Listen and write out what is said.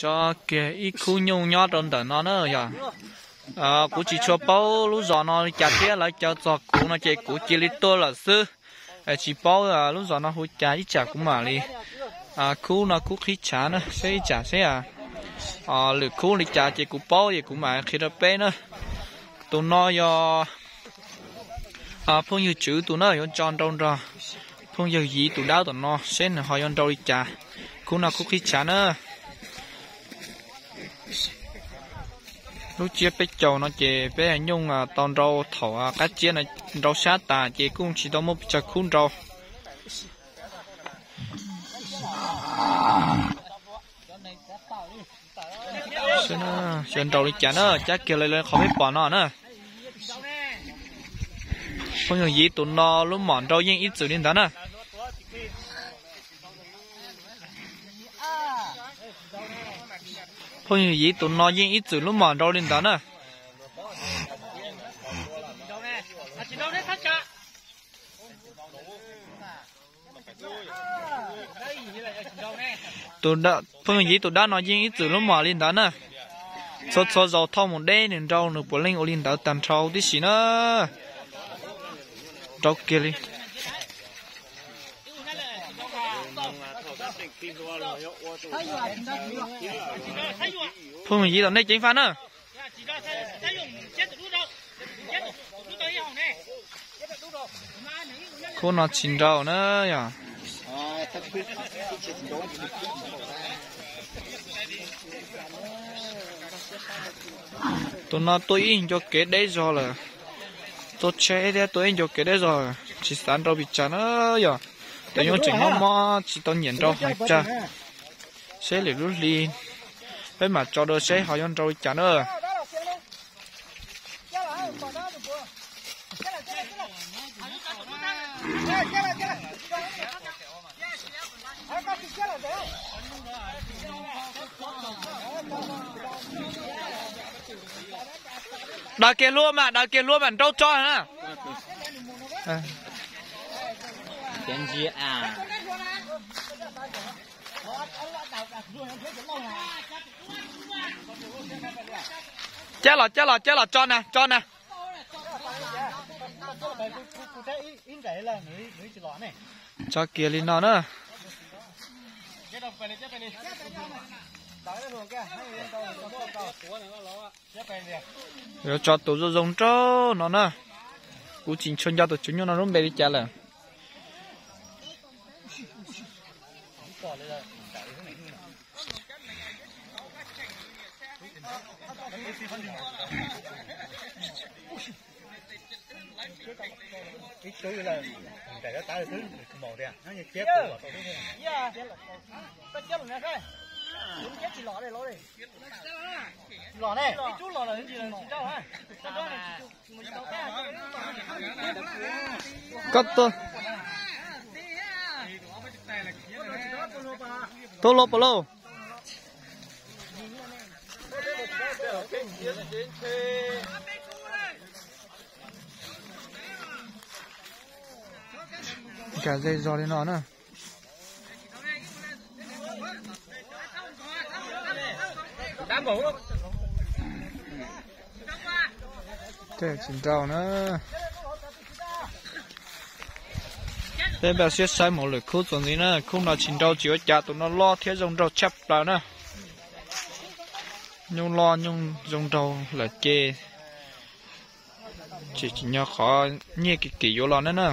Tso kiag ib khub nyuj nyob rau ntawm no na yog. Kuv tsis tshua paub lub zos no li cas thiab, lawv caw txog kuv no ces kuv cia li tuaj lawm xwb. Tsis paub lub zos no hu cas, ib tsam kuv mam li khub no khub qhib tshav na seb ib tsam seb lwm khub li cas ces kuv paub es kuv mam qhia rau peb na. Tus no yog phooj ywg Tswv tus na, yuav tso nrau nrog phooj ywg Yiv tus dab tom no seb nws ho yuav nrau li cas. Khub no khub qhib tshav na. Lub tsiab peb caug no ces peb nyuj tau nrau thaum qab tsiab no, nrau sab tas ces kuj tsis tau muaj pes tsawg khub nrau. Xyov nrau li cas na, cab kiag li qhov peb pom no na. Phooj ywg Yiv tus no lub mom nrau yeej ib txwm li ntawd na. Phooj ywg Yiv tus no yeej ib txwm lub mom nrau li ntawd na. Phooj ywg Yiv tus dab no yeej ib txwm lub mom li ntawd na. Txhua txhua zaus thauj mus deb nws nrau nws puav leej ua li ntawd tag nrho tib si na. Rau kiag li. Phooj ywg Yiv tom nej ceev faj na. Khub no tsis nrau na yog. Tus no tuaj ib ncua kev deb zog lawm. Tuaj tsheb thiab tuaj ib ncua kev deb zog, tsis xav nrau pes tsawg na yog. Tus nyuj tseem mob mob tsis tau nyiam nrau hais tsawg. Seb lwm lub hli peb mam tso dua seb ho yuav nrau li cas na. Daws kiag hlua mas, daws kiag hlua mas nrau tso na. Cab los, cab los, cab los, tso na, tso na. Tso kiag li no na. Yuav tso tus zoo zoo nraug no na. Kuv tsis tshua nco tus tswv nyuj no lub npe li cas lawm. Koj tuaj, tuaj luaj puas lauj? Nkag ze zog li no na. Tej tsis nrau na. Peb npaj siab saib mus lwm khub txuas ntxiv na, khub no tsis nrau tsis ua cas, tus no loj thiab zoo nraug tshaj plaws na. Nyuj loj nyuj zoo nraug lawm ces tsis tsim nyog qhov nyiaj kim kim yuav los na na.